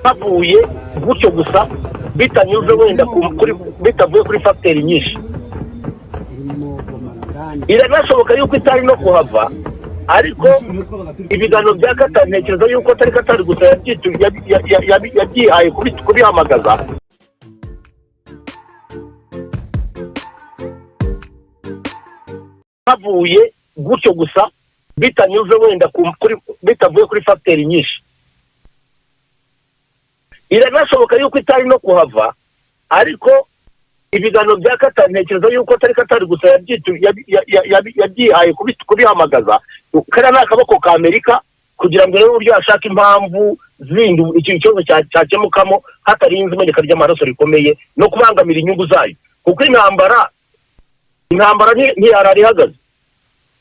Havuye gutyo gusa, bitanyuze wenda bitavuye kuri facteurs nyinshi. Iranashoboka yuko itari no kuhava, ariko ibiganiro bya Katari, ntekereza yuko atari Katari gusa yabyihaye kubihamagaza. Havuye gutyo gusa, bitanyuze wenda bitavuye kuri facteurs nyinshi. Iranashoboka yuko itari no kuhava, ariko ibiganiro bya Katari, ntekereza yuko atari Katari gusa yabyihaye kubihamagaza. Kariya ni akaboko ka Amerika kugira ngo irebe uburyo yashaka impamvu zindi iki kibazo cyakemukamo hatarinze imeneka ry'amaraso rikomeye no kubangamira inyungu zayo, kuko intambara ntiyarara ihagaze.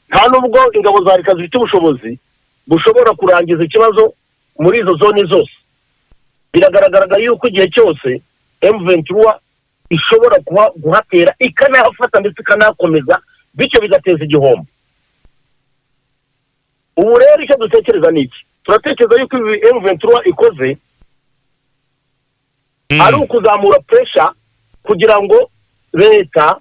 Nta nubwo ingabo za leta zifite ubushobozi bushobora kurangiza ikibazo muri izo zone zose. Biragaragara yuko igihe cyose M23 ishobora kuba guhatera, ikanahafata ndetse ikanahakomeza, bityo bigateza igihombo. Ubu rero icyo dutekereza ni iki? Turatekereza yuko ibi M23 ikoze ari ukuzamura pressure kugira ngo leta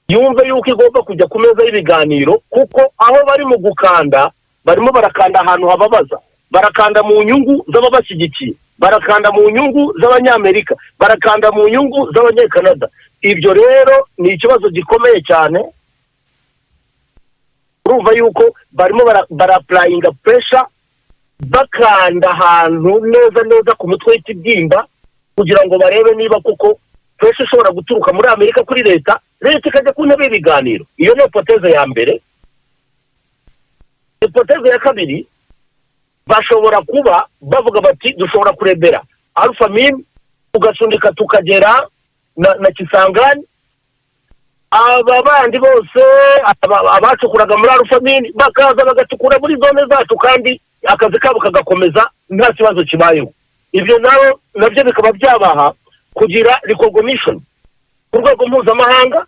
yumve yuko igomba kujya ku meza y'ibiganiro, kuko aho bari mu gukanda, barimo barakanda ahantu hababaza, barakanda mu nyungu z'ababashyigikiye, barakanda mu nyungu z'Abanyamerika, barakanda mu nyungu z'Abanyekanada. Ibyo rero ni ikibazo gikomeye cyane. Urumva yuko barimo bara applyinga pressure, bakanda ahantu neza neza ku mutwe w'ikibyimba, kugira ngo barebe niba koko pressure ishobora guturuka muri Amerika kuri leta, leta ikajya ku ntebe y'ibiganiro. Iyo ni hypothèse ya mbere. Hypothèse ya kabiri, bashobora kuba bavuga bati: "Dushobora kurebera Alpha Mine, tugasunika tukagera na Kisangani, aba bandi bose abacukuraga muri Alpha Mine bakaza bagacukura muri zone zacu, kandi akazi kabo kagakomeza nta kibazo kibayeho." Ibyo nabo nabyo bikaba byabaha kugira recognition ku rwego mpuzamahanga,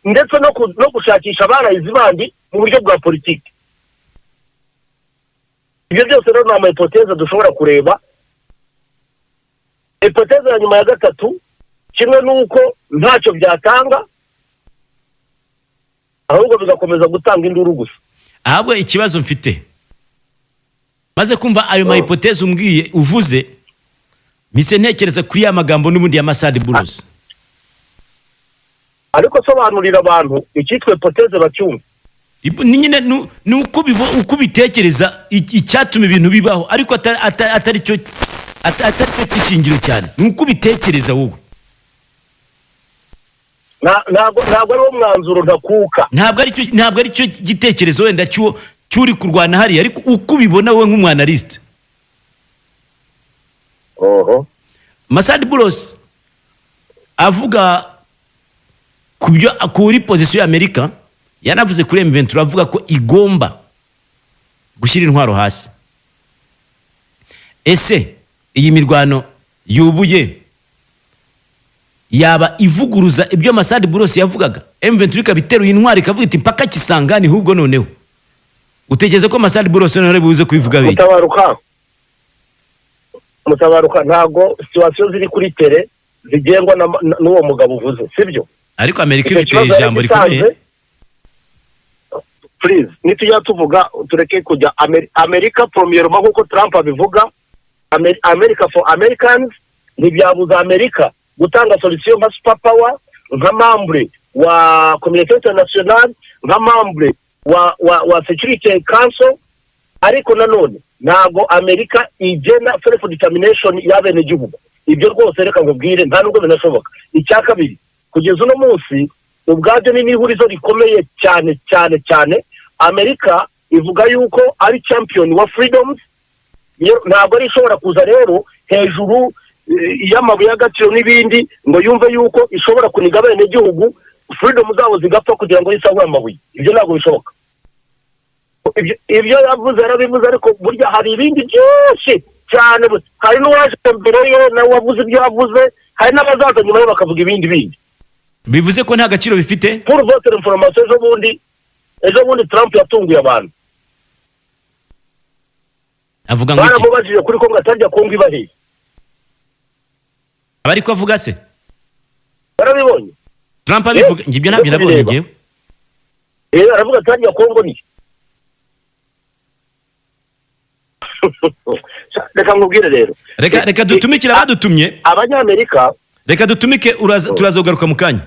ndetse no gushakisha abarayizi bandi mu buryo bwa politiki. Ibyo byose rero ni ama hypothèses dushobora kureba. Hypothèse ya nyuma ya gatatu, kimwe n'uko ntacyo byatanga, ahubwo bigakomeza gutanga induru gusa. Ahubwo ikibazo mfite, maze kumva ayo ma hypothèses umbwiye, uvuze, mpise ntekereza kuri ya magambo n'ubundi ya Masadi Burusi. Ariko sobanurira abantu icyitwa hypothèse bacyumva. Ni nyine ni uko ubitekereza, icyatuma ibintu bibaho, ariko atari cyo cy'ishingiro cyane, ni uko ubitekereza wowe. Ntabwo ari wo mwanzuro ntakuka. Ntabwo ari cyo gitekerezo wenda cy'uri kurwana hariya, ariko uko ubibona wowe nk'umu analyste. Oho. Masadi Buros avuga ku byo kuri position y'Amerika, yanavuze kuri M23, avuga ko igomba gushyira intwaro hasi. Ese iyi mirwano yubuye yaba ivuguruza ibyo Masadi Buros yavugaga, M23 ikaba iteruye intwaro, ikavuga iti mpaka Kisangani? Ahubwo noneho utekereza ko Masadi Buros noneho ari buze kubivuga biki? Mutabaruka, Mutabaruka, ntabwo situation ziri kuri terrain zigengwa n'uwo mugabo uvuze, sibyo? Ariko Amerika Icyo ifite kibazo ijambo rikomeye. yaragitanze. Please, nitujya tuvuga tureke kujya Amerika premièrement, nk'uko Trump abivuga, America for Americans. Ntibyabuza Amerika gutanga solution nka super power, nka membre wa communauté internationale, nka membre wa Security Council. Ariko nanone ntabwo Amerika igena self determination y'abenegihugu. Ibyo rwose reka nkubwire, nta nubwo binashoboka. Icya kabiri, kugeza uno munsi ubwabyo ni n'ihurizo rikomeye cyane cyane cyane. Amerika ivuga yuko ari champion wa freedoms. Ntabwo ari ishobora kuza rero hejuru y'amabuye y'agaciro n'ibindi ngo yumve yuko ishobora kuniga abenegihugu, freedom zabo zigapfa kugira ngo yisahure amabuye. Ibyo ntabwo bishoboka. Ibyo yavuze yarabivuze, ariko burya hari ibindi byinshi cyane. Hari n'uwaje mbere ye nawe wavuze ibyo yavuze, hari n'abazaza nyuma ye bakavuga ibindi bindi. Bivuze ko nta gaciro bifite. Pour votre information, ejo bundi Trump yatunguye abantu. Avuga ngo iki? Baramubajije kuri Kongo, atarya Kongo iba hehe? Aba ariko avuga se? Barabibonye. Trump abivuga? Njye ibyo ntabyo nabonye ngewe. Aravuga atarya Kongo ni. Reka nkubwire rero. Reka, reka dutumikire abadutumye. Abanyamerika. Reka dutumike, turaza kugaruka mu kanya.